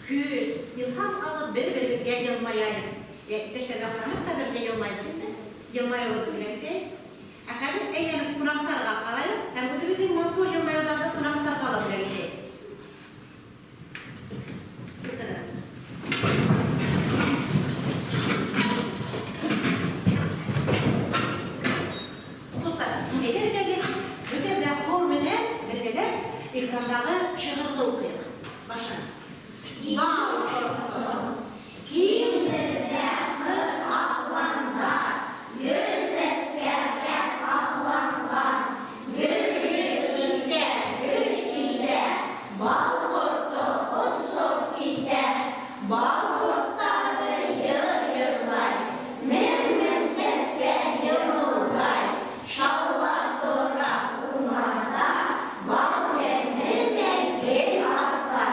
Көс, илһам алып бер-беребеҙгә йылмаяйыҡ. Йә, иптәшләргә ҡаранып та бергә йылмайҙыҡ инде. Йылмайыуыбыҙҙы бүләк итәйек. Ә хәҙер әйләнеп ҡунаҡтарға ҡарайыҡ һәм үҙебеҙҙең матур йылмайыуҙарҙы ҡунаҡтарға ла бүләк итәйек. Ултырығыҙ. Дуслар, әйдәгез әле, бөтәбеҙ дә хор менән бергәләп экрандагы шигырьне укыйык. Башын. Бал корты. Киң бердә кыр акланда, Гөл сәскәгә капланган, Гөжлек итә, гөж килә, Бал корты осып китә. Бал кортлары йыр йырлай, Мең-мең сәскә йымылдай, Шаулап тора урманда, Бал кәмемәй, гел арта.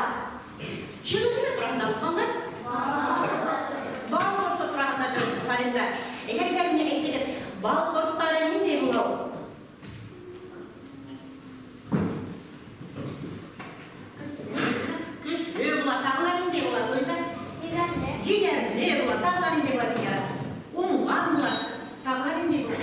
Шигырь нимә тураһында укығандар? Бал корты тураһында дөрес, афариндар. Әгәр дә миңа әйтегез, бал кортлары ниндәй була ул? Көсле була, тагы ла ниндәй була, Луиза? Егәрле. Егәрле була, тагы ла ниндәй була, Венера? Уңган була, тагы ла ниндәй була?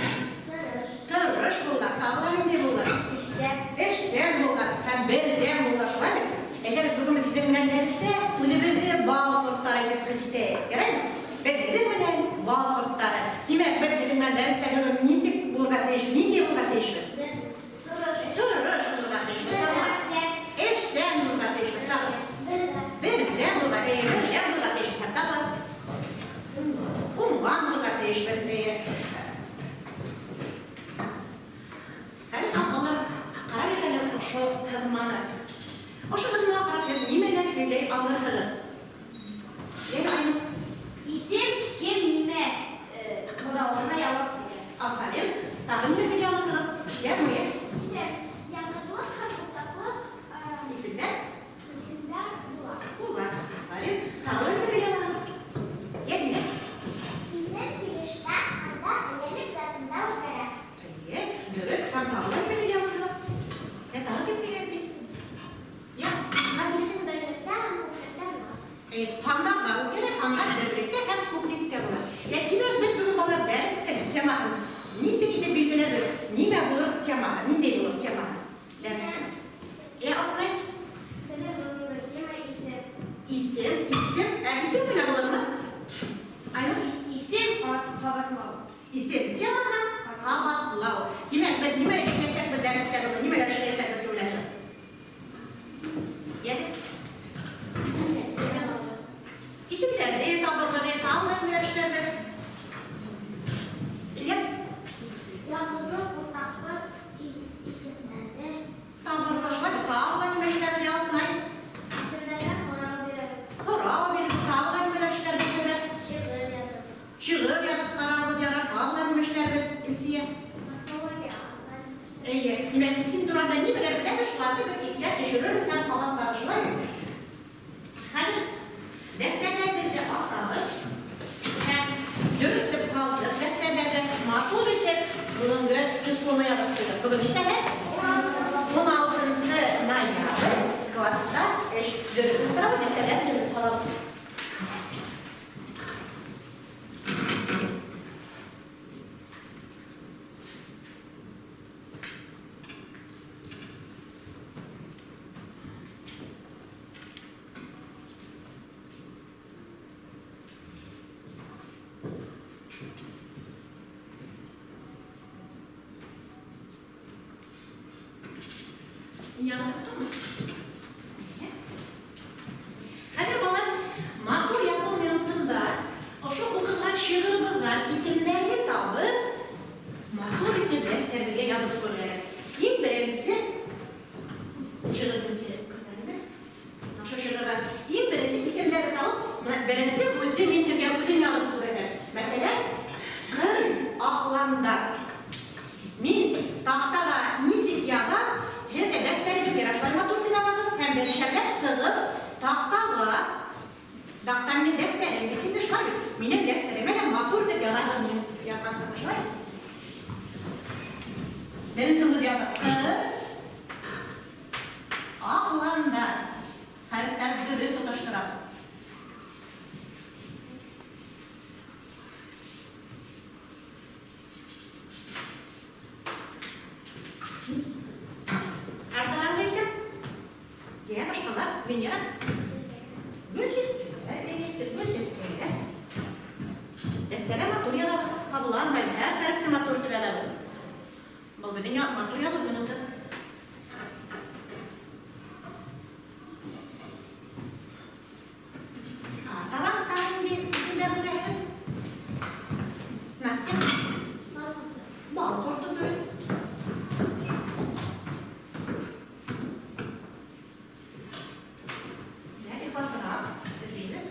Тырыш. Тырыш була, тагы ла ниндәй була? Эшсән. Эшсән була һәм бердәм була, шулай бит? Әйдәгез, бүген без сезнең белән дәрестә үзебезне бал кортлары итеп хис итәек, яраймы? Без сезнең белән бал кортлары. Димәк, без сезнең белән дәрестә бүген ничек булырга тиеш, нинди булырга тиешбез? Тырыш. Тырыш булырга тиешбез. Эшсән. Эшсән булырга тиешбез. Тагын. Бердәм. Бердәм булырга, әйе, бердәм булырга тиешбез. Һәм тагын. Уңган булырга тиешбез, әйе. Хәзер апалар, карагыз әле ошо тырманы. Ошо тырмага карап һез нимәләр һөйләй алырһыгыз? Йәле, Айнур. Исем, кем, нимә һорауына яуап бирә. Афәрин. Тагын нимә һөйли алырһыгыз? Йә, Нурия. Исем, яңгырлык һәм уртаклык. Исемнәр? Исемнәр була. Була. Афәрин. Тагын нимә һөйли алырһыгыз? Йә, Дилә. Исем килештә, анда иялек затында үзгәрә. Әйе, дөрес. Һәм тагы да нимә һөйли алырһыгыз? Йә, тагы кем һөйләр бит? Йә, Назлы. Исем берлектә һәм күплектә була. Әйе, һаннарда үзгәрә, һаннар берлектә һәм күплектә була. Ә димәк, без бүген балалар дәреснең темасын ничек итеп билгеләдек? Нимә булыр темаһы? Ниндәй булыр темаһы дәреснең? Ә, Алтынай? Безнең бүгенге тема исем. Исем, исем. Ә исем генә булырмы? Айнур? Исем кабатлау. Исем, тема һәм кабатлау. Димәк, без нимә эшләячәкбез дәрестә бүген? Нимәләр эшләячәкбез җөмләне? Ягез. Исемнәрне табырбыз, тагын да нимәләр эшләрбез? Ильяс? Ялгызлык, уртаклык, исемнәрне. Табырбыз, шулай бит, тагын да нимә эшләрбез, Ялкынай? Исемнәргә һорау бирәбез. Һорау биреп, тагын да нимәләр эшләрбез, Зөһрә? Шигырь язып. Шигырь язып карарбыз, ярар, тагын да нимә эшләрбез, Илсөя? Морфология анализ эшләрбез. Әйе, димәк, исем турында нимәләр беләбез, шуларны бер искә төшерербез һәм кабатларбыз, шулай бит? Хәзер дәфтәрләребезне ачабыз һәм дөрес итеп калдык дәфтәрләрдә матур итеп бүгенге числоны язып куйдык. Бүген ничәме? Уналтынчы ноябрь. Класста эш дөрес утырабыз, дәфтәрләрне дөрес алабыз. Хәзер балалар матур язу минутында ошо укыган шигырыбыздан исемнәрне табып, матур итеп дәфтәргә язып күргәләр. Иң беренче шигырьне кирәк күргәнме? Шушы шигырьдән иң беренче исемнәрне табып, менә беренче һүзне мин сезгә үзем язып күрсәтәм. Мәсәлән, кыр акланда. Мин тактага ничек язам, һез дә дәфтәрегезгә дә шулай матур итеп язасыз һәм берешәрләп сызып, тактага, такта минем дәфтәрем бит инде, шулай бит? Минем дәфтәремә дә матур итеп язасыз минем язган сыман, шулай бит? Беренче һүз яздык, кыр акланда. Хәрефләрне дөрес тоташтырабыз. Венера? Гөлсәскә, гөлсәскә. Дәфтәргә матур язабыз, кабуланмай, һәр хәрефне матур итеп язабыз. Был беҙҙең матур яҙыу минуты. Табан тағы ниндәй исемдәр беләһегеҙ? Настя? Бал ҡорто, дөрөҫ. Йә, ихласыраҡ. Лиза?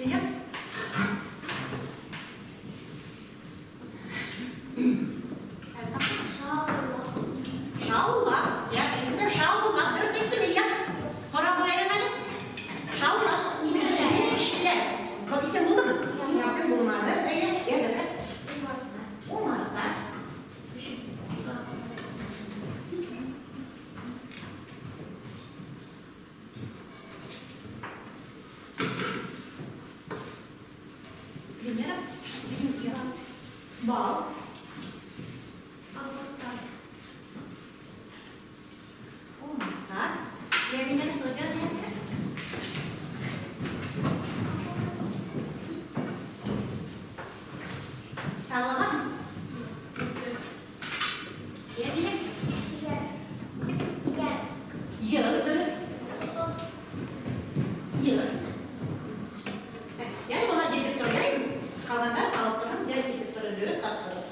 Ильяс? Шаулап. Йә, инде шаулап. Дөрөҫ әйттем, Ильяс. Ҡарап күрәйек әле. Шаулап. Миләшләр. Был исем булдымы? Исем булманы. Әйе, йә, Зөһрә? Умарта. Венера? Венера. Бал. Умарта. Йә, Венера, сығып яҙ, Венера. Тағы? Йә, Венера. Нисек? Йыр, дөрөҫ. Йыр. Йән бала етеп тора, ҡалғандар ҡалып торһон, йән етеп тора, дөрөҫ таптығыҙ.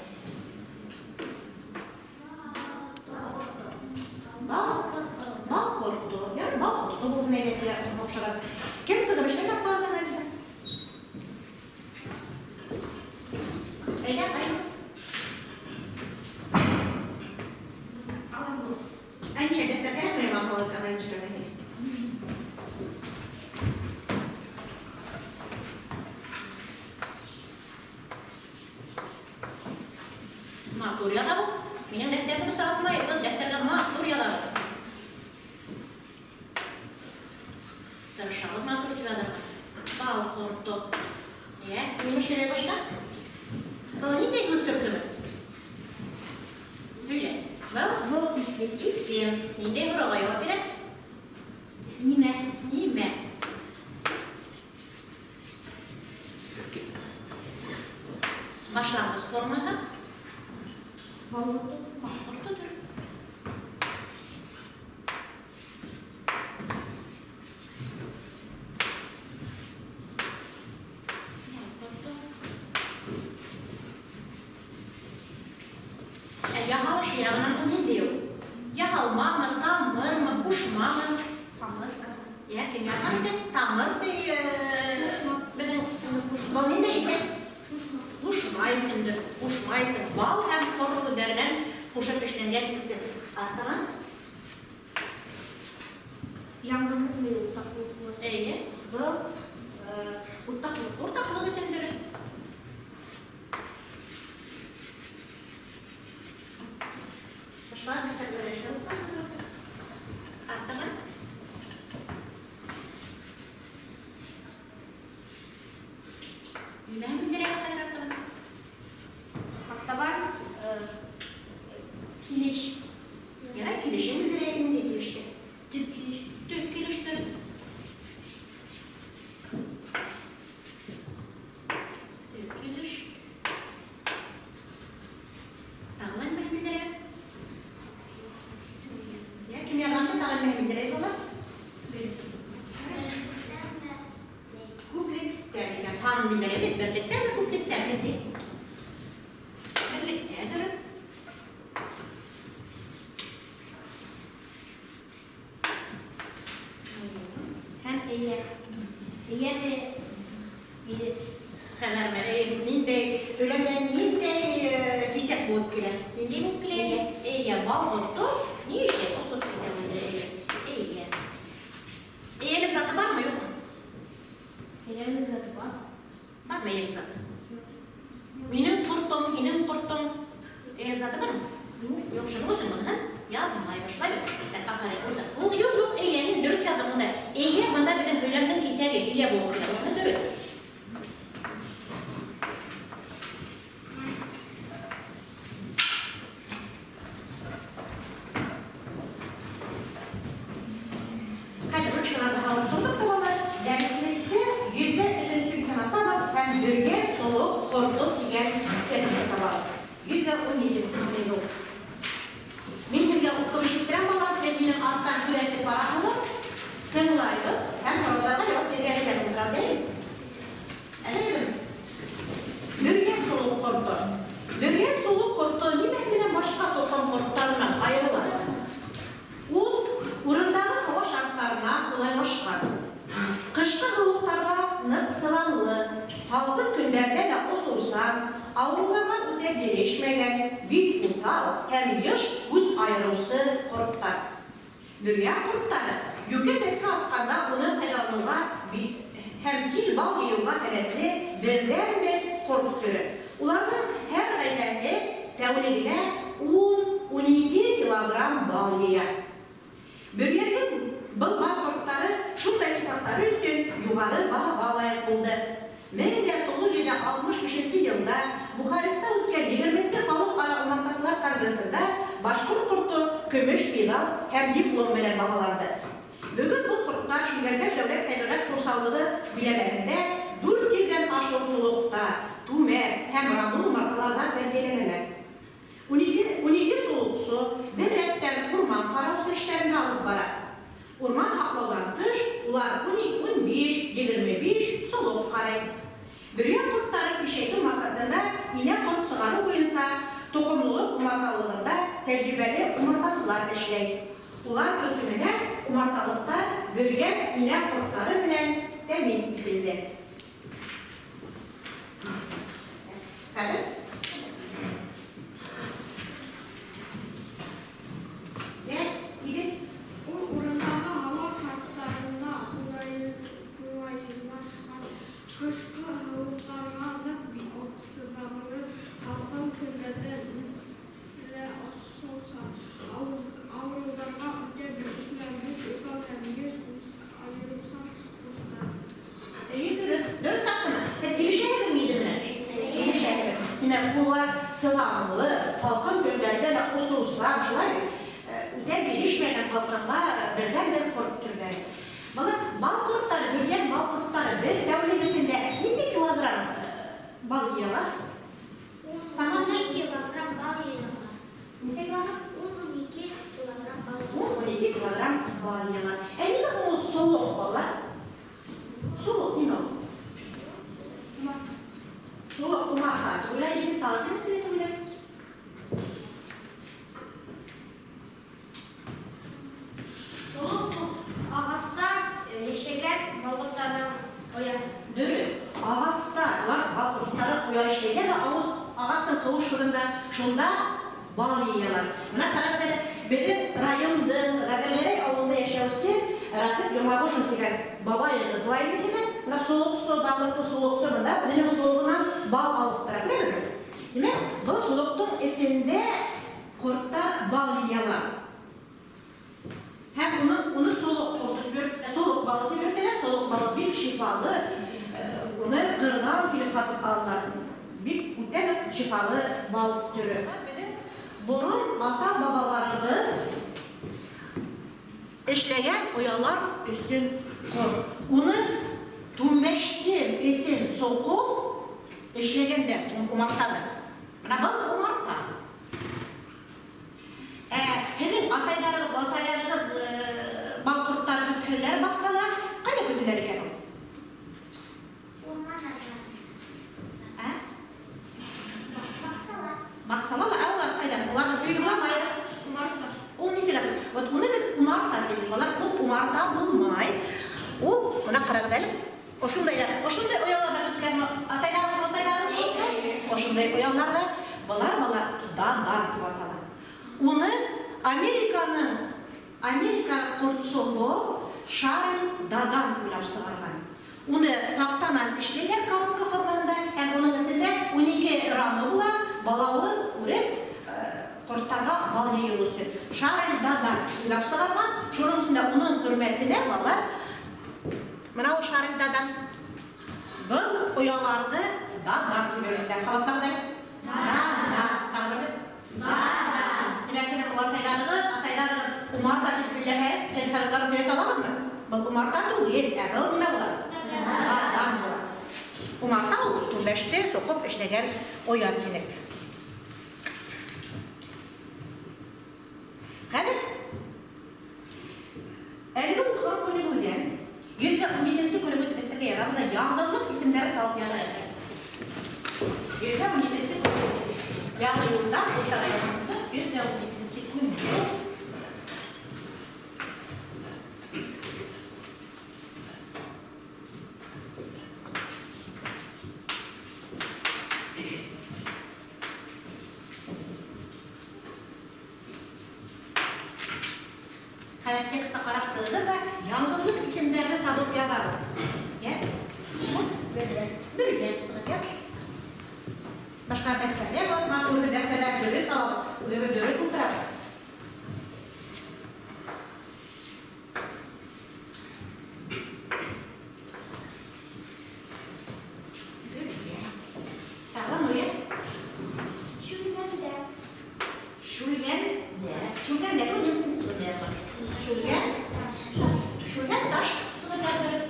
Бал, бал ҡорто, йән бал ҡорто булһын әйбәт оҡшағас. Кем сығып эшләмәк ҡалған Айза? Әйҙә, Айгөл. Ә ниңә дәфтәр кәрәкмәй маған анализ эшләргә? Матур яҙабыҙ. Минең дәфтәрҙе сағытмай, был дәфтәргә матур яҙабыҙ. Тырышабыҙ матур итеп яҙырға. Бал ҡорто. Йә, нимә эшләй башта? Был ниндәй һүҙ төркөмө? Һөйлә. Был Был исем. исем. Ниндәй һорауға яуап бирә? Нимә? Нимә? Башланғыс формаһы? Бал ҡорто. Бал ҡортодыр. Бал ҡорто. Ә яһалышы яғынан ул ниндәй ул? Яһалмамы, тамырмы, ҡушмамы? Тамыр. Йә, кем яҙған икән? Тамыр ти, беҙҙең был ниндәй исем? Ҡушма исемдер. Ҡушма исем. Бал һәм ҡорт һүҙҙәренән ҡушып эшләнгән исем. Артынан? Яңғыҙлыҡ уртаҡлыҡ. Эйе. Был уртаҡлыҡ. Уртаҡлыҡ исемдер. Башҡа дәфтәргә эшләп Артынан? Нимә белдерә артынан? Артабан килеш. Ярай, килешен белдерә, ниндәй килештә? Төп килеш. Төп килештер. Төп килеш. Тағы нимә белдерә? Йә, кем яҙғансы тағы нимә белдерә була? Күплектә дигән һан белдерә бит, берлектәме, күплектәме? Берлектә, дөрөҫ. Һәм эйә. Эйәме? Ире. Хәбәрме? Ниндәй һөйләмдә ниндәй киҫәк булып килә? Ниндәй булып килә? Эйә, бал ҡорто ни эшләй? Осоп китә монда, эйә. Эйә. Эйәлек заты бармы, юҡмы? Эйәлек заты бар. Бармы эйәлек заты? Минең ҡортом, һинең ҡортоң. Эйәлек заты бармы? Юҡ. Юҡ, шуның өсөн быныһын яҙмай башлай. Афәрин, урта. Ул юҡ, юҡ, эйә, мин дөрөҫ яҙҙым бында. Эйә, бында беҙҙең һөйләмдең киҫәге, эйә булып килә. Уныһы дөрөҫ. солоҡ ҡорто тигән текст табабыҙ. 117 нсе номер ул. Мин һеҙгә уҡып ишеттерәм, балалар, һеҙ минең арттан күҙәтеп бараһығыҙ, тыңлайбыҙ һәм һорауҙарға яуап бирергә әҙерләнеп ултырабыҙ, әйеме? Әҙерме? Бөрйән солоҡ ҡорто. Бөрйән солоҡ ҡорто нимәһе менән башҡа тоҡом ҡорттарынан айырыла? Ул урындағы һауа шарттарына ҡулайлашҡан. Ҡышҡы һыуыҡтарға ныҡ сыҙамлы, һалҡын көндәрҙә лә осоусан, ауырыуҙарға үтә бирешмәгән, бик уҫал һәм йыш күҙ айырыусы ҡорттар. Бөрйән ҡорттары йүкә сәскә атҡанда уны файҙаланыуға һәм тиҙ бал йыйыуға һәләтле берҙән-бер ҡорт төрө. Уларҙың һәр ғаиләһе тәүлегенә ун-унике килограмм бал йыя. Бөрйәндең был бал ҡорттары шундай сифаттары өсөн юғары баһаға лайыҡ булды. 1965 нче елда Бухареста үткән егерменсе Халык-ара умартасылар конгрессында башкорт корты көмөш медаль һәм диплом менән баһаланды. Бөгөн был кортлар Шүлгәнташ дәүләт тәбиғәт ҡурсаулығы биләмәһендә 400 ҙән ашыу солоҡта, түмәр һәм рамлы умарталарҙа тәрбиәләнәләр. Унике, унике солоҡсо бер рәттән урман ҡараусы эштәрен дә алып бара. Урман һаҡлауҙан тыш, улар уник, 15, 25 солоҡ ҡарай. Бөрйән ҡорттарын ишәйтеү маҡсатында инә ҡорт сығарыу буйынса тоҡомлолоҡ умарталығында тәжрибәле умартасылар эшләй. Улар көсө менән умарталыҡтар бөрйән инә ҡорттары менән тәьмин ителде. Хәҙер Йә, Иҙел? Ул урындағы һауа шарттарына ҡулайлашҡан, ҡышҡы һыуыҡтарға ныҡ сыҙамлы, һалҡын көндәрҙә лә осоусан, ауырыуҙарға үтә бирешмәгән, бик уҫал һәм йыш күҙ айырыусан ҡорттар. Эйе, дөрөҫ. Дөрөҫ таптымы? Һеҙ килешәһегеҙме Иҙел менән? Килешәһегеҙ. Тимәк, улар сыҙамлы, һалҡын көндәрҙә лә осоусан, шулай бит? Үтә бирешмәгән һалҡынға берҙән-бер ҡорт төрҙәре. Бала, бал ҡорттары, бөрйән бал ҡорттары бер тәүлек эсендә нисә килограмм бал йыя ала? 10 килограмм бал йыялар. Нисә килограмм? 10-12 килограмм бал 10-12 килограмм бал йыя. Ә нимә ул солоҡ, балалар? Солоҡ нимә ул? Солоҡ умарта. Уйлай инде тағы кем әйтеп уйлай? Солоҡ ул ағаста йәшәгән бал ҡорттарының ояһы. Дөрөҫ. Ағаста улар бал ҡорттары оя эшләйҙәр ҙә ауыз ағастың ҡыуышлығында шунда бал йыялар. Бына ҡарағыҙ әле, беҙҙең райондың Ғәҙелгәрәй ауылында йәшәүсе Рафиҡ Йомағошин тигән бабайығыҙ былай инде. Бына солоҡсо, данлыҡлы солоҡсо бында үҙенең солоғонан бал алып тора, күрәһегеҙме? Тимәк, был солоҡтоң эсендә ҡорттар бал йыялар. Һәм уны солоҡ ҡорто тип солоҡ балы тип йөрөтәләр. Солоҡ балы бик шифалы. Уны ҡырҙан килеп һатып алалар. Бик үтә лә шифалы бал төрө. Беҙҙең борон ата-бабаларыбыҙ эшләгән оялар өсөн ҡор. Уны түмәштең эсен соҡоп эшләгәндәр умартаны. Бына был умарта. Ә һеҙҙең атайҙарығыҙ, атайҙарығыҙ бал ҡорттары көтһәләр баҡсала, ҡайҙа көтөләр икән ул? Урман араларында. Ә? Баҡсала. Баҡсала ла, ә улар ҡайҙа? Уларҙың өйө буламы? Умарта. Ул нисек ата? Вот уны беҙ умарта тип балалар, ул умарта булмай. Ул, бына ҡарағыҙ әле, ошондай ояларҙа көтөләме? Атайҙарығыҙ, атайҙарығыҙ? Ошондай ояларҙа былар бала дадан тип атала. Уны Америка ҡортсоһо Шарль Дадан уйлап сығарған. Уны таҡтанан эшләйҙәр коробка формаһында, һәм уның эсендә 12 раны була, балауыҙ үреп, ҡорттарға бал йыйыу өсөн. Шарль Дадан уйлап сығарған, шуның өсөн дә уның хөрмәтенә балалар, бына ул Шарль Дадан был ояларҙы дадан тип йөрөтә. Ҡабатлағыҙ әле. Дадан. Тағы берҙе. Дадан. Тимәк, һеҙҙең атайҙарығыҙ, атайҙарығыҙ умарта тип беләһә, һеҙ хәҙер уларҙы өйрәтә алағыҙмы? Был умарта түгел, ә был нимә була? Дадан була. Умарта ул түмәште соҡоп эшләгән оя тинек. Хәҙер әлеге уҡыған күнегеүҙән 117-нсе күнегеү дәфтәргә яҙабыҙ ҙа яңғыҙлыҡ исемдәрен табып яҙайыҡ. 117-нсе күнегеү. Яңы юлдан уртаға яҙылды 117-нсе күнегеү. Хәҙер текстка ҡарап сығығыҙ ҙа яңғыҙлыҡ исемдәрен табып яҙабыҙ. Йә? Бергә. Бергә сығып яҙ. Башҡа дәфтәрҙә бар, матур дәфтәрҙәр дөрөҫ алабыҙ. Үҙебеҙ дөрөҫ ултырабыҙ. Бергә. Тағы Нурия? Шүлгәндә. Шүлгәндә. Шүлгәндә Шүлгән. Шүлгән таш сығып яҙҙырып.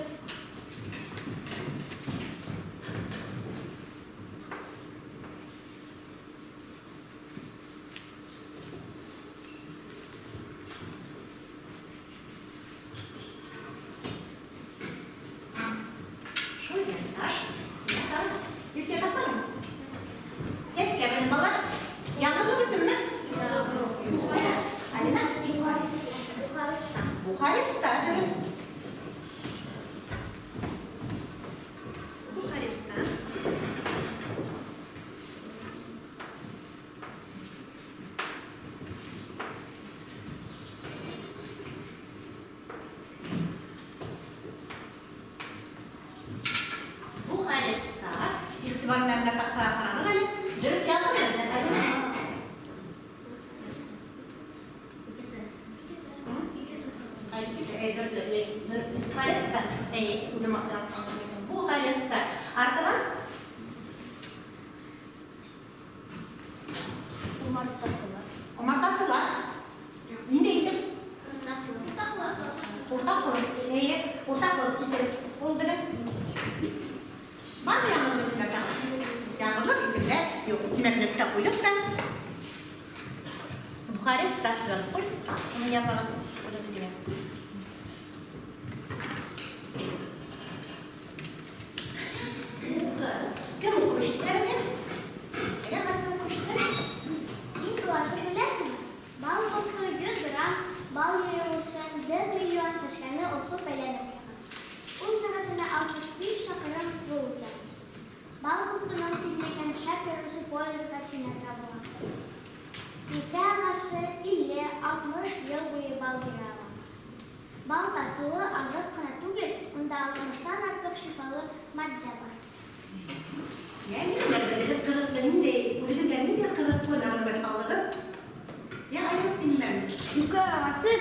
Шүлгән таш. Илсөя таптыңмы? Сәскә менән балалар. Яңғыҙлыҡ исемме? Алина? Бухариста. Бухариста, дөрөҫ. Бухариста. Бухариста. Иғтибар менән генә таҡтаға ҡараныҡ әле. Дөрөҫ яҙылған, Алина? Бухариста. Үҙем Бухариста. Артынан Умартасылар. Умартасылар. Ниндәй исем? Уртаҡлы. Эйе, уртаҡлы исем. Ул белә. Бармы яңғыҙлыҡ исемдәр тағы? Яңғыҙлыҡ исемдәр юҡ. Тимәк, нөктә ҡуйҙыҡ та. Бухариста яҙып ҡуй. Уны яҙмаған. Уҡы. Кем уҡып ишеттерә мине? Әллә ҡайсы уҡып ишеттерә? Һин уларҙы беләһеңме? Бал ҡорто 100 грамм бал йыйыу өсөн 1 миллион сәскәне осоп әйләнеп сыға. Ул сәғәтенә 65 саҡрым юл үтә. Бал ҡортоноң тиҙлеген шәп йөрөүсе поездға тиңләргә була. Юкә ағасы 50-60 йыл буйы бал бирә ала. Бал татлы аҙыҡ ҡына түгел, унда 60-тан артыҡ шифалы матдә бар. Йә, нимәләр белдегеҙ? Ҡыҙыҡлы ниндәй, үҙегеҙгә ниндәй ҡыҙыҡлы мәғлүмәт алдығыҙ? Йә, Айнур, нимә? Юкә ағасы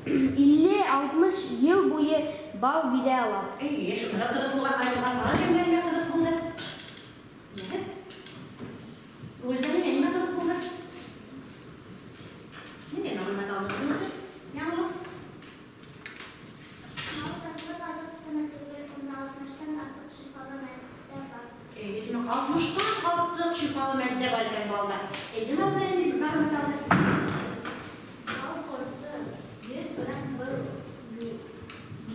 50-60 йыл буйы бал бирә ала. Эйе, шуныһы ҡыҙыҡ булған. Айнурға тағы кемгә нимә ҡыҙыҡ булды? Нимә? Үҙеңә нимә ҡыҙыҡ булды? Ниндәй мәғлүмәт алдығыҙ үҙегеҙ? Яңылыҡ? Бал татлы аҙыҡ ҡына түгел, унда 60-тан артыҡ шифалы матдә бар. Эйе, тимәк, 60-тан артыҡ шифалы матдә бар икән балда. Нимә унда инде мәғлүмәт алдыҡ? Бал ҡорто 100 грамм бал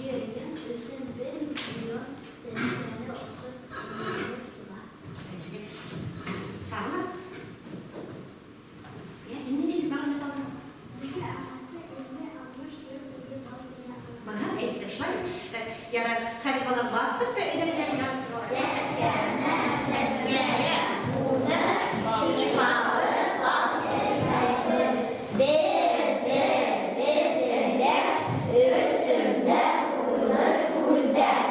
йыйыу өсөн 1 миллион сәскәне осоп әйләнеп сыға. Тағы? Йә, ниндәй мәғлүмәт алдығыҙ? Юкә ағасы 50-60 йыл буйы бал бирә ала. Бына әйтте, шулай. Ярар, хәҙер бала баҫтыҡ та әйҙәгеҙ әле. Сәскәне, Сәскәне. Шифалы бал. Бер, бер, бер, өҫтөмдә ҡуңыр күлдәк.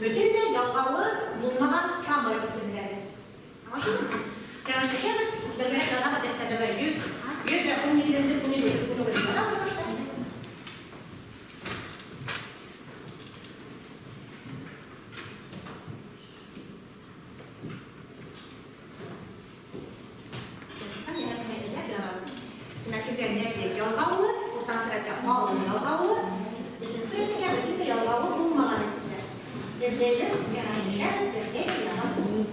Бөтөнләй ялғауы булмаған тамыр исемдәре. Аңлашылдымы? Кәңәшләшәбеҙ, бергәләп яҙабыҙ дәфтәрҙәргә 117-нсе, 17-нсе күнегеүҙе яҙабыҙ башта. Ялғаулы, уртансы рәткә ҡалын ялғаулы, өсөнсө рәткә бөтөнләй ялғауы булмаған исемдәр. Эҙләйбеҙ, кәңәшләшәбеҙ, бергә яҙабыҙ.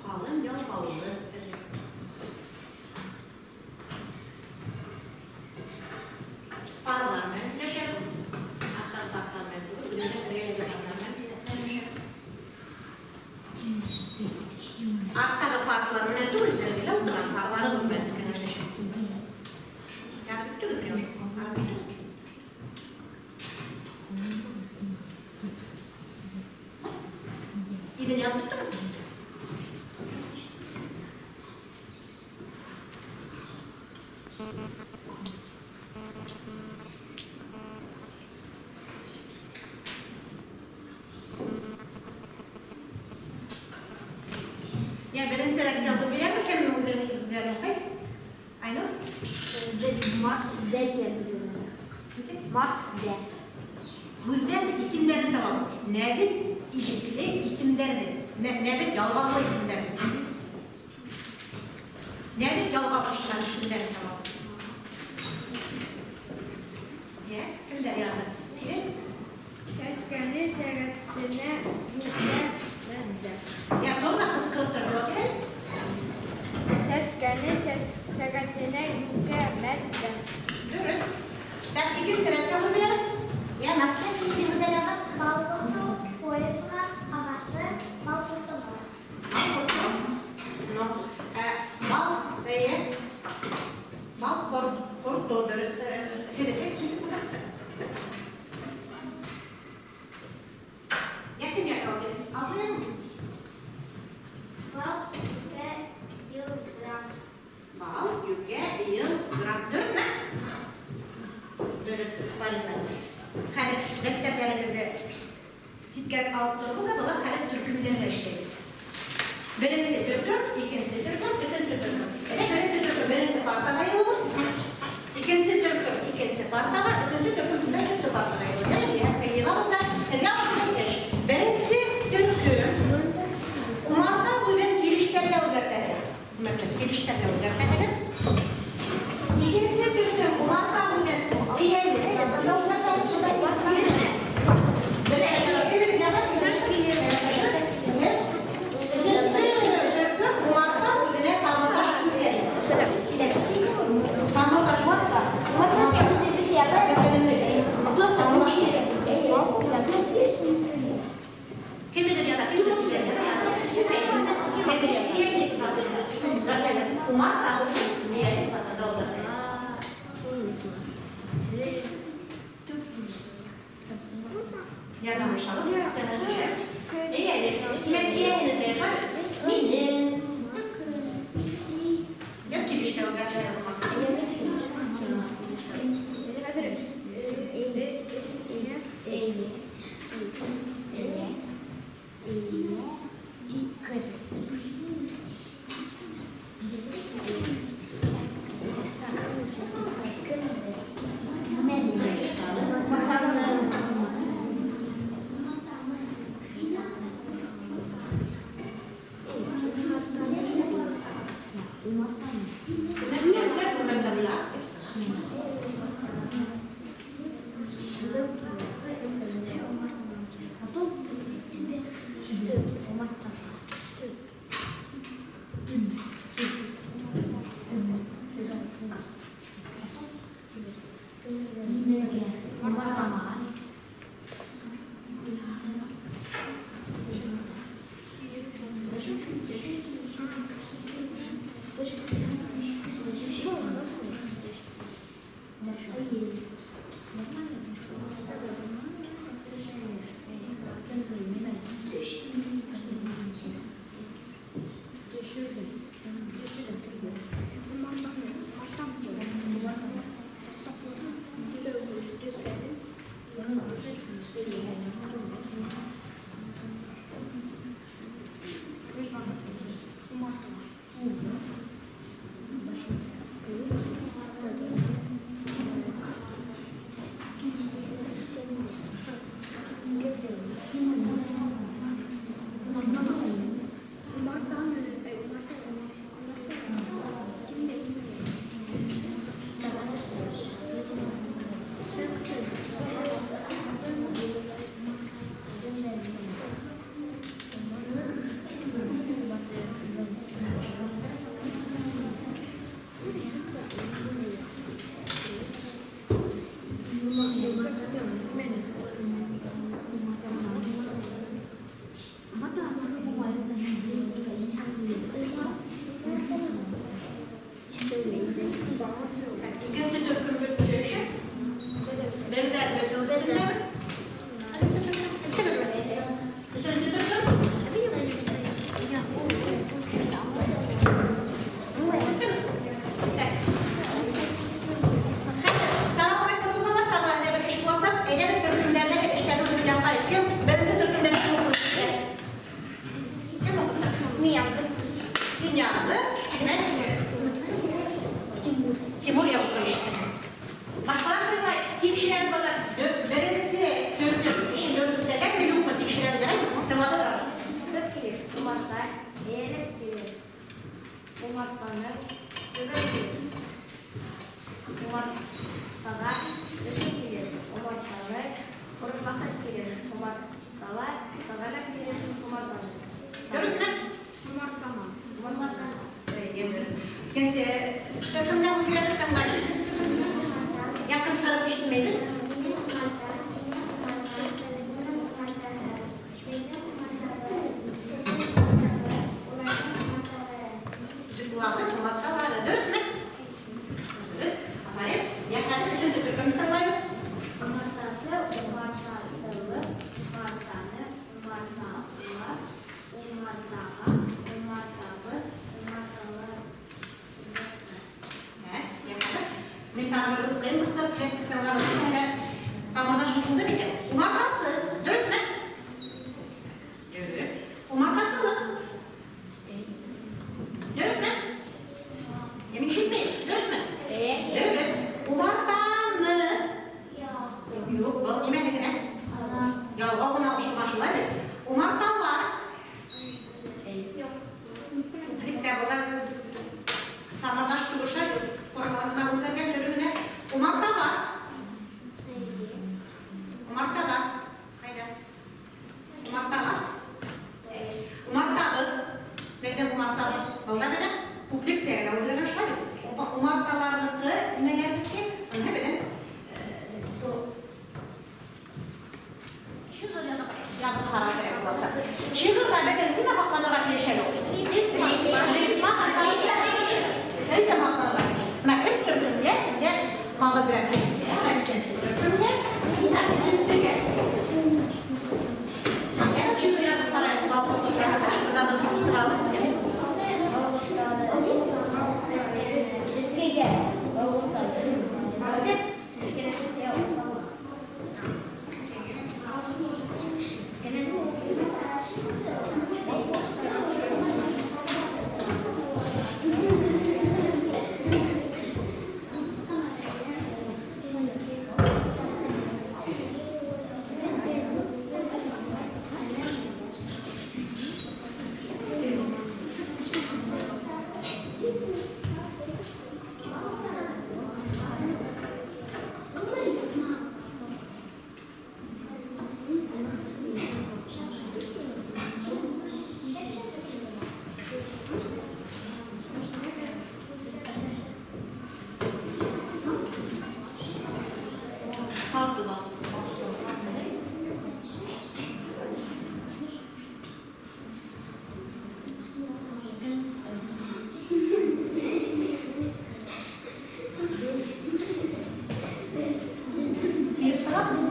Ҡалын ялғаулы. Парлар менән һөйләшәбеҙ. Хатта сафтар менән түгел, үҙебеҙҙең бергә йөрөгән менән һөйләшәбеҙ. Арттағы парталар менән түгел, эргәлә ултырған парларығыҙ менән кәңәшләшәбеҙ. Яҙып бөттөгөҙ менә уже. Яҙып бөттөгөҙ. Иҙел яҙып бөттөгөҙ? Я беренсе рәткә алып бирәме, кем үҙҙәре уҡый? Айнур? Беҙ мат-дә тип Нисек? Мат-дә. Һүҙҙәрҙе, исемдәрҙе табабыҙ. Нәҙек ижекле исемдәрҙе. Нәҙек ялғаулы исемдәрҙе. Нәҙек ялға ҡушылған исемдәрҙе табабыҙ. Йә, кемдәр яҙҙы? Әйҙә. Сәскәне сәғәтенә йүкә мәтдә. Йә, тор ҙа ҡысҡырып тор, яуап бир әле. Сәскәне сәғәтенә йүкә мәтдә. Дөрөҫ. Так, икенсе рәткә һүҙ бирәбеҙ. Йә, Настя, ниндәй һүҙҙәр яҙҙың? Бал ҡорто поездға, ағасы бал ҡортона. Бал ҡорто. Но, бал, эйе. Бал ҡорто, дөрөҫ. Һеҙҙеке нисек була? Йә, кем яуап бирә? Алтынмы? Бал йүкә йыл грамм. Бал, йүкә, йыл, грамм. Дөрөҫмө? Дөрөҫ, правильно. Хәҙер дәфтәрҙәрегеҙҙе ситкә алып тороғоҙ ҙа, былар хәҙер төркөмдәргә эшләй. Беренсе төркөм, икенсе төркөм, өсөнсө төркөм. Әле беренсе төркөм беренсе партаға йыйылыр. Икенсе төркөм икенсе партаға, өсөнсө төркөм өсөнсө партаға йыйылыр. Әле йыйылабыҙ да, һеҙгә ошо эш. Беренсе төркөм умарта һүҙен килештәргә үҙгәртәһегеҙ. Мәҫәлән, килештәргә үҙгәртәһегеҙ. Икенсе төркөм умарта һүҙен эйәлек затында үҙгәртәһегеҙ. Өсөнсө төркөм умарта һүҙенә тамырлаш һүҙҙәр. Тамырлаш Кемегеҙ яҙа? Кемегеҙ яҙа? Эйәлек затында. Умарта һүҙен эйәлек затында үҙгәртәһегеҙ. Ярҙамлашабыҙ. Эйәлек. Тимәк, эйәлек яҙабыҙ. Минең. Йә килештә үҙгәртәләр умарта. Икенсе төркөм бөттө эше. Берҙәр бөтөү дәделәрме? Икенсе төркөм бөттөгөҙмө? Өсөнсө төркөм? Так. Хәҙер таралмай торҙолар, тағы әллә бер эш буласаҡ. Әйҙәгеҙ төркөмдәрҙәге эштәрҙе үҙебеҙҙән Кем? Беренсе төркөмдәге кем уҡый? Кем уҡыты? Мин яҙҙы. Тимәк, Тимур яҙып ишетте. Башҡалар тыңлай, тикшерәм бала. Беренсе төркөм эшен дөрөҫ үтәгәнме, юҡмы тикшерәм яраймы? Тыңлап Төп килер, умарта, эйәреп килер. Умартаны төбәп килер. Умартаға төшөп килер. Умартаны ҡоротмаҫҡа килер. Умарталар тағанап килер. Умартаны. Дөрөҫмө? Умартана. Умартаны. Икенсе төркөмдә үҙгәреп тыңлай. Я ҡысҡырып ишетмәйҙер. Уларҙың умарталары. Дөрөҫмө? Дөрөҫ. Афарин. Я хәҙер өсөнсө төркөмдө тыңлайбыҙ. Умартасы, умартасылыҡ, умартаны, умарталар, умартаға, умартабыҙ, умарталар. Ә, я хәҙер мин тағы бер уҡыйым ҡысҡырып, һәм тыңлағыҙ әле тамырҙаш булды микән? Умартасы. Дөрөҫмө? Дөрөҫ. Умартасылыҡ. Дөрөҫмө? Я мин ишетмәйем. Дөрөҫмө? Дөрөҫ. Умартаны. Юҡ, был нимәһе генә? Ялғау ғына ҡушылған, шулай бит? Умарталар. Күплектә булған тамырҙаш түгел, формаларына үҙгәргән төрө генә. Умарталар. Умарталар. Ҡайҙа? Умарталар. Умартабыҙ. Беҙҙең умартабыҙ. Был да менән күплектә генә үҙгәргән, шулай бит? Умарталарҙыҡы нимәләрҙеке? Бына беҙҙең шиғыр яҙып ҡарарға кәрәк буласаҡ. Шиғырҙа беҙҙең нимә һаҡланырға тейеш әле ул? Рифма. Ритм һаҡланырға тейеш. Бына өс төркөмгә һеҙгә ҡағыҙ рәтләп. Икенсе төркөмгә, өсөнсөгә. Яна шиғыр яҙып ҡарайыҡ. Балконда торғанда шиғырҙарҙы тапшыралым. Сәскәгә балылтады. Итеп, сәскәнән сәскәгә ослалыҡ. Сәскәнән сәскәгә. Фатыма. Сығабыз.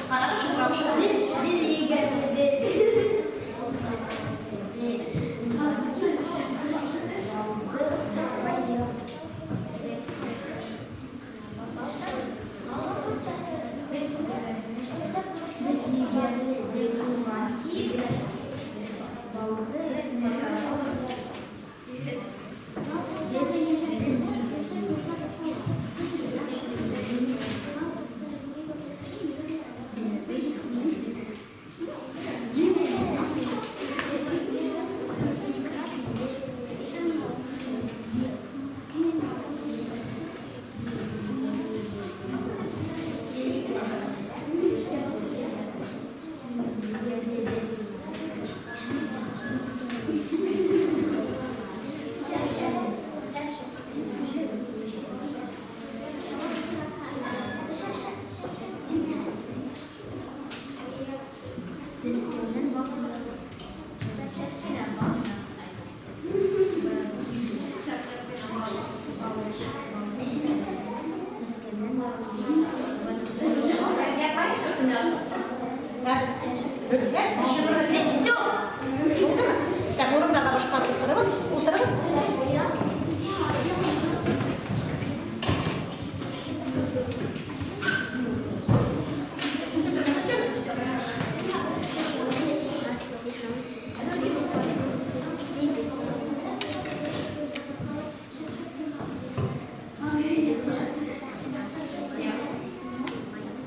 Ҡарағыҙ, шыңғырау шыға. Все. Так, урындарға башҡа ултырығыҙ, ултырығыҙ.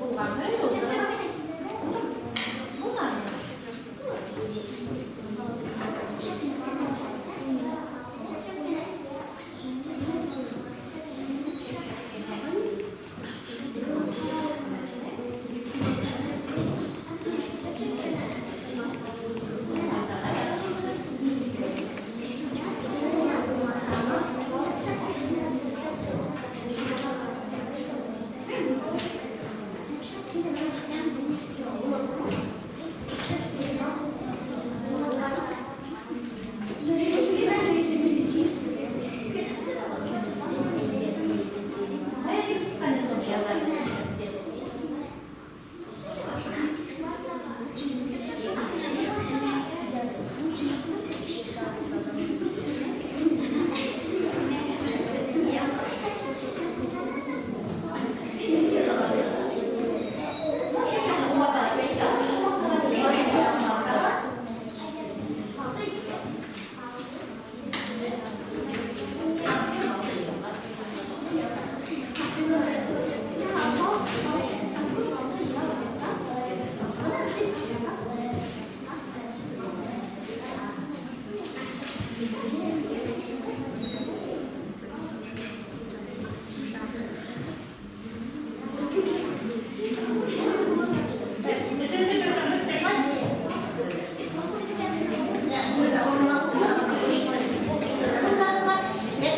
Булғандыр инде, ултырығыҙ. Булған.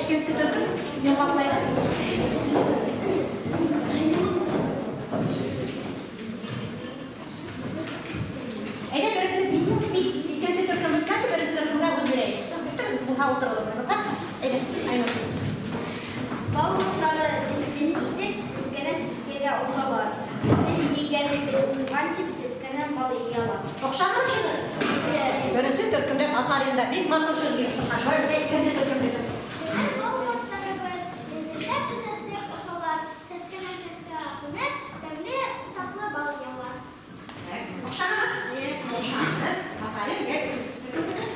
Икенсе төркөм йомғаҡлайбыҙ. Әйҙә, беренсе, икенсе төркөм бөткәс, беренсе төркөмгә һүҙ бирәйек. Булһа ултырығыҙ. Әйҙә, Айнур. Бал ҡорттары дез-дез итеп, сәскәнән-сәскәгә осалар. Бер егәне бер уңған тип, сәскәнән бал йыялар. Оҡшамы шиғыр? Беренсе төркөмдә афарин да бик матур шиғыр килеп сыҡҡан. Шулай бит, икенсе төркөмдә. Һәм бал ҡорттары бер эзертләп-эзертләп осалар, сәскәнән сәскәгә ҡунып, тәмле татлы бал йыялар. Оҡшанымы? Оҡшаны. Афарин, йә, өсөнсө төркөмдә.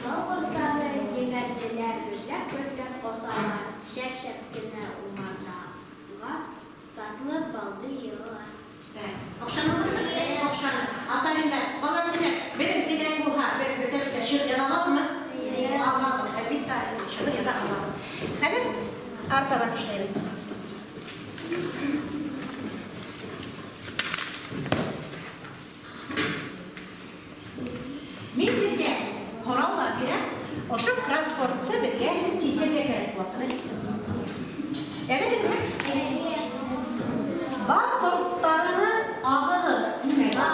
Бал ҡорттары егәрлеләр гөжләп-гөжләп осалар, шәп-шәп кенә умартаға татлы балды йыялар. Оҡшанымы? Оҡшаны. Афарин да. Артабан эшләйбеҙ. Мин һеҙгә һораулар бирәм. Ошо кроссвордты беҙгә сисергә кәрәк буласаҡ. Әҙерме? Бал ҡорттарының ағыҙы нимә?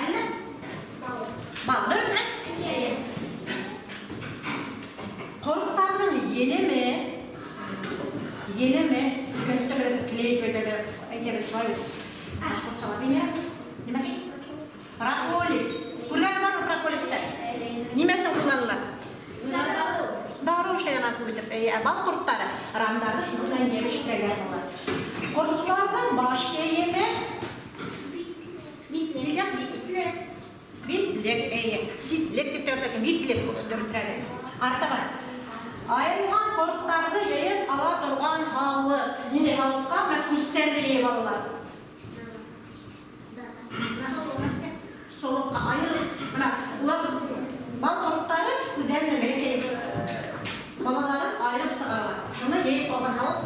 Әллә? Бал, дөрөҫмө? Ҡорттарҙың елеме, елеме, көстөрөп клей әйтәбеҙ шулай бит. Башҡортсала нимә? Нимә? Прополис. Күргән бармы прополисты? Нимә өсөн ҡулланыла? Дарыу эшләгән күп итеп. Бал ҡорттары рамдарҙы шуның менән йәбештерәләр була. Ҡортсоларҙың баш кейеме Билгәс? Битлек, әйе. Ситлек дип тә йөртәләр, битлек дөрөҫрәге. Артабан. Айырылған ҡорттарҙы йыйып ала торған һауыт. Ниндәй һауытҡа? Менә күстәрҙе йыйып алалар. Солоҡҡа айырып, менә улар бал ҡорттары үҙҙәренең бәләкәй балаларын айырып сығаралар. Шуны йыйып алған һауыт?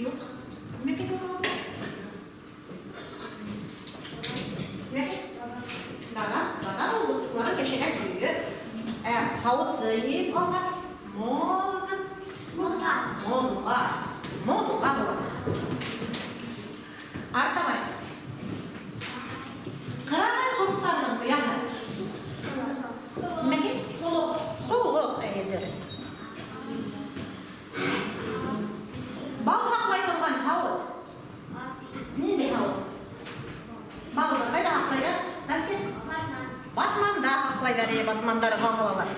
Юҡ. Нимә китеп ул? Нимә? Надан, надан ул уларҙың йәшәгән өйө. Ә һауытты йыйып алған муҙыҡ. Муҙға. Муҙға була. Артабан. Ҡырағай ҡорттарҙың ояһы. Нимә? Солоҡ. Солоҡ, әйе, дөрөҫ. Бал һаҡлай торған һауыт. Ниндәй һауыт? Балды ҡайҙа һаҡлайҙар? Настя? Батманда һаҡлайҙар, әйе, батмандарға һалалар.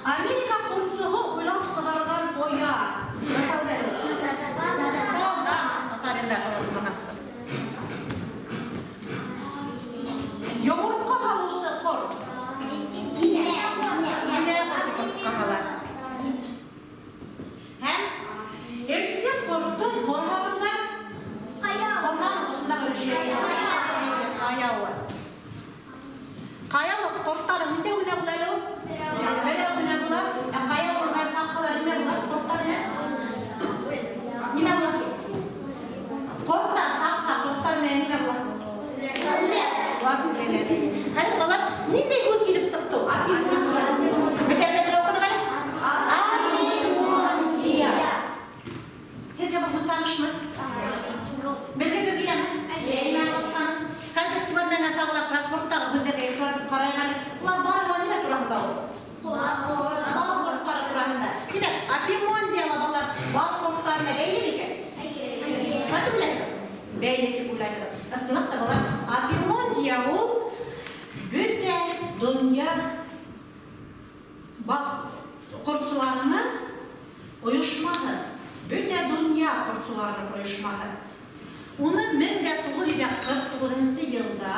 Америка ҡортсоһо уйлап сығарған оя. Сығарған Балдан татар инде алынған. Йомортҡа һалыусы ҡорт. Инә ҡорто йомортҡа һала. Һәм эшсе ҡорттоң ҡорһағында ҡорһағының осондағы өлөшө. Ҡаяуы. Ҡаяуы ҡорттарың нисәү генә була әле ул? Берәү генә була. Ә ҡаяуы менән саҡҡалар нимә була? Ҡорттар менән? Нимә була? Ҡорттар саҡҡа, ҡорттар менән нимә була? Улар үләләр. Хәҙер балалар, ниндәй һүҙ килеп сыҡты ул? Бөтәбеҙ бергә уҡыныҡ әле. Апимондия. Һеҙгә был һүҙ танышмы? Белгегеҙ киләме? Нимә аңлатҡанын? Хәҙер иғтибар менән тағы ла кроссвордтағы һүҙҙәргә иғтибар итеп ҡарайыҡ әле. Улар бары ла нимә тураһында ул? Бал ҡорттары тураһында. Тимәк, апимондияла балалар бал ҡорттарына бәйле микән? Шулай тип уйлайһығыҙ? Бәйле тип уйлайһығыҙ. Ысынлап та балалар, апимондия ул бөтә донъя бал ҡортсоларының ойошмаһы. Бөтә донъя ҡортсоларының ойошмаһы. Уны мең дә туғыҙ йөҙ ҡырҡ туғыҙынсы йылда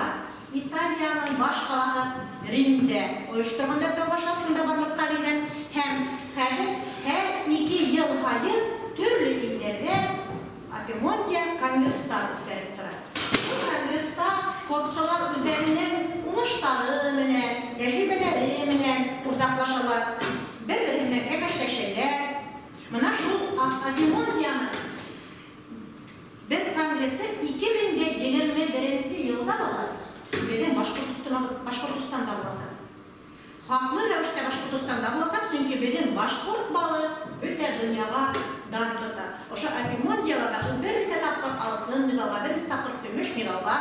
Италияның баш ҡалаһы Римдә ойошторғандар тәү башлап шунда барлыҡҡа килгән һәм хәҙер һәр 2 йыл һайын төрлө илдәрҙә Апимондия конгресстар үткәреп тора. Был конгресста ҡортсолар үҙҙәренең уңыштары менән, тәжрибәләре менән уртаҡлашалар, бер-береһе менән кәңәшләшәләр. Мына шул Апимондияның бер конгрессы ике мең дә егерме беренсе йылда була. Беҙҙең Башҡортостанда буласаҡ. Хаҡлы рәүештә Башҡортостанда буласаҡ, сөнки беҙҙең башҡорт балы бөтә донъяға дан тота. Ошо Апимондияла ул бер нисә тапҡыр алтын медалға, бер нисә тапҡыр көмөш медалға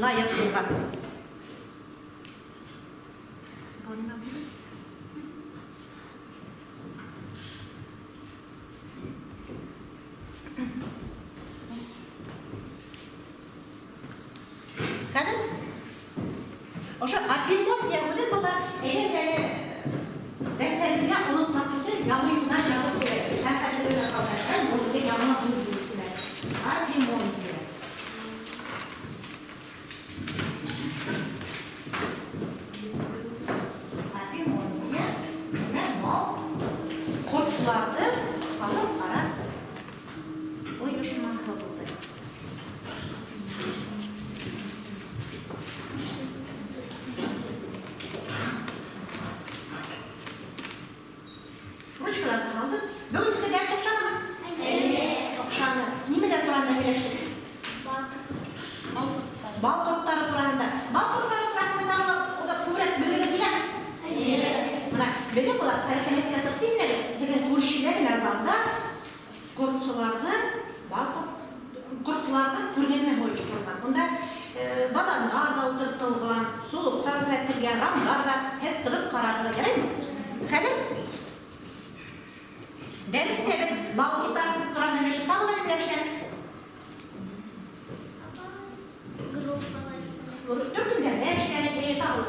лайыҡ булған. Хәҙер ошо Апимондия һүҙен бала әгәр ҙә дәфтәреңә онотмаҫ өсөн яңы юлдан яҙып ҡуяйыҡ. Һәм хәтерләп ҡалһын, был беҙгә яңы һүҙ булып килә. Апимондия. Апимондия, тимәк, бал ҡортсоларҙы халыҡ-ара ойошмаһы булды. Ручка Бал ҡорттары тураһында. Бал ҡорттары тураһында тағы ла күберәк белергә киләме? Мына беҙҙең була тәнәфескә сығып китмәгеҙ. Беҙҙең күршеләр менән залда ҡортсоларҙың бал ҡортсоларҙың күргәҙмәһе ойошторолған. Унда баҙандар ҙа ултыртылған, сулыҡтар күрһәтелгән, рамдар ҙа. Һеҙ сығып ҡарағыҙ, яраймы? Хәҙер дәрестә беҙ бал ҡорттары тураһында һөйләшеп тағы ла нимәләр эшләнек? Группалар. Төркөмдәрҙә эшләнек, эйе, тағы.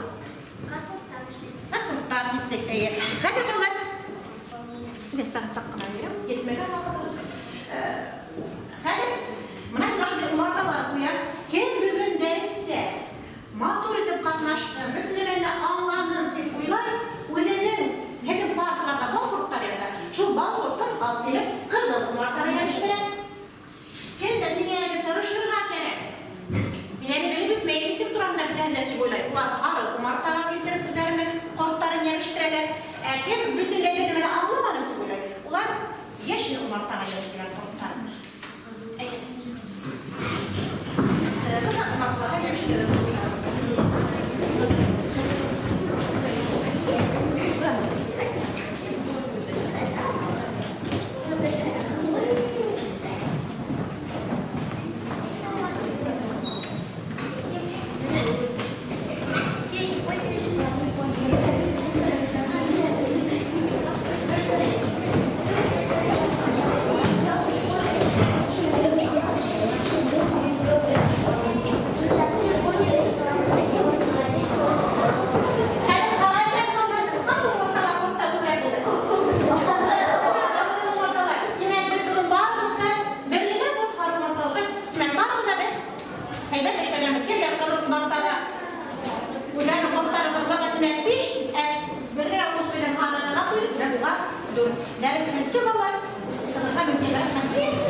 Кроссвордтар эшләнек. Кроссвордтар систек, эйе. Хәҙер балалар, Сине сәғәт саҡ ҡына бирәм, етмәгән ваҡытыбыҙ. Хәҙер мына ошондай умарталар ҡуям. Кем бөгөн дәрестә матур итеп ҡатнашты, бөтөн нәмәне аңланым тип уйлай, үҙенең һеҙҙең парталарҙа бал ҡорттары ята. Шул бал ҡортон алып килеп, ҡыҙыл умартаға йәбештерә. Кемдер миңә әле тырышырға кәрәк. Мин әле белеп бөтмәйем исем тураһында бөтәһен дә тип уйлай. Улар һары умартаға килтереп үҙҙәренең ҡорттарын йәбештерәләр. Ә кем бөтөнләй бер нәмә лә аңламаным тип уйлай, улар йәшел умартаға йәбештерә ҡорттарын. Әйҙә. Бына умарталарға йәбештерәләр ҡорттарын. Все не поняли, что они поняли. Хәҙер ҡарайҙар балалар, матур умарталар ҡорттар күберәк булды. Ҡыҙыл умарталар. Тимәк, беҙ бөгөн барыбыҙ ҙа бер генә ҡорт һары умарталар. Тимәк, барыбыҙ ҙа бер һәйбәт эшләгәнбеҙ. Кемдәр ҡыҙыл умартаға үҙҙәренең ҡорттарын ҡуйҙылар, тимәк, биш, ә бер генә уҡыусы менән һарыға ҡуйҙы, тимәк, уға дүрт. Дәрес бөттө, балалар. Сығырға мөмкин. Рәхмәт.